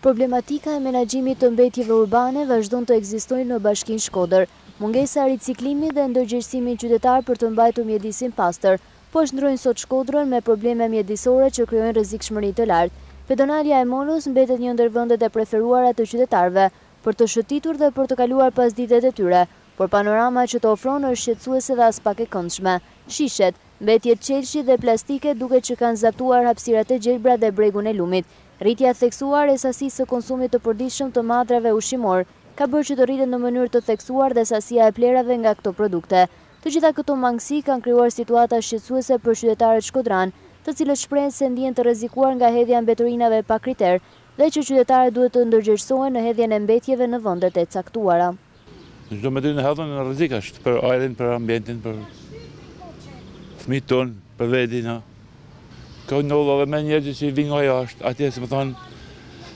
Problematika e menaxhimit të mbetjeve urbane vazhdon të ekzistojë në Bashkinë Shkodër. Mungesa e riciklimit dhe ndërgjegjësimit qytetar për të mbajtur mjedisin pastër, po e shndërrojnë sot Shkodrën me probleme mjedisore që krijojnë rrezikshmëri të lartë. Pedonalja e Molos mbetet një ndër vendet e preferuara të qytetarëve për të shëtitur dhe për të kaluar pasditet e tyre, por panorama që të ofron është shqetësuese dhe aspak e këndshme. Shishet, Mbetjet qelqi dhe plastike duket që kanë zaptuar hapësirat e gjelbra dhe bregun e lumit. Rritja e theksuar e sasisë së konsumit të përditshëm të mallrave ushqimorë ka bërë që të rritet në mënyrë të theksuar dhe sasia e plehrave nga këto produkte. Të gjitha këto mangësi kanë krijuar situata shqetësuese për qytetarët shkodranë, të cilët shprehen se ndihen të rrezikuar nga hedhja e mbeturinave pa kriter dhe që qytetarët duhet të ndërgjegjësohen në hedhjen e mbetjeve në vendet e caktuara. Në çdo mbeturinë e hedhun në rrezik është për ajrin, për ambientin, për fëmijët tonë, për vedin. Ka ndodhur edhe me njerëz që vijnë nga jashtë, atje si me thonë,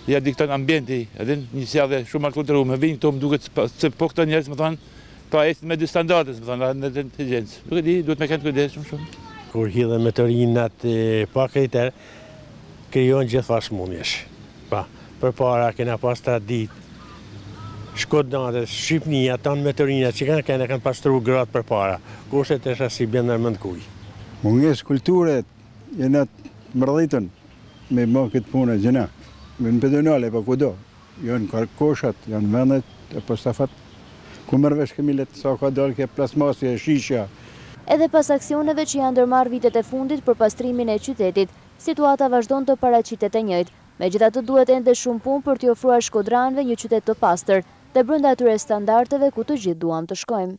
ja dikton ambienti, edhe një sjellje shumë më kulturuar, vijnë këtu më duket se po këto njerëz me thonë, pa ecin me dy standarde, me thonë, në inteligjencë. Nuk e di, duhet me kenë të kujdesshëm shumë. Kur hidhen mbeturinat pa kriter, krijon gjithfarë sëmundjesh. Pa, përpara kena pas traditë, shkodranët, Shqipnia, tanë mbeturinat që kanë kenë, e kanë pastru gratë përpara, kurse tash s'i bjen ndërmend kuj. Mungesë kulture, jena të mërzitun me bo këtë punë gjëna, në pedonale, po kudo, janë koshat, janë vendet e postafat, ku merr vesh ky milet, sa ka dalë kjo plastmasja e shishja. Edhe pas aksioneve që janë ndërmarrë vitet e fundit për pastrimin e qytetit, situata vazhdon të paraqitet e njëjtë. Megjithatë duhet ende shumë punë për t'i ofruar shkodranëve një qytet të pastër dhe brenda atyre standardeve ku të gjithë duam të shkojmë.